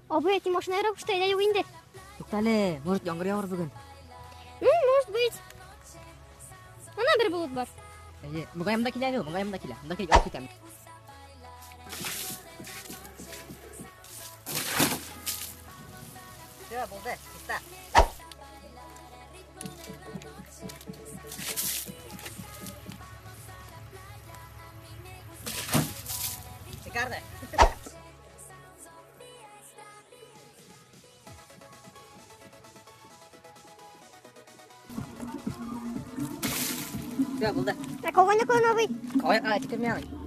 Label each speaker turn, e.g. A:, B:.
A: Абый, әти машина ярап кушты, әйдә юк инде.
B: Туктале, может, яңгыр явар бүген.
A: Ну, может быть. Ана бер болыт бар.
B: Әйе, мөгаен монда килә әле ул, мөгаен монда килә. Монда килеп алып китәм. Все, булды, чиста. Шикарно. Все, булды.
A: Ә калган якларын, абый?
B: Калган якка китермә.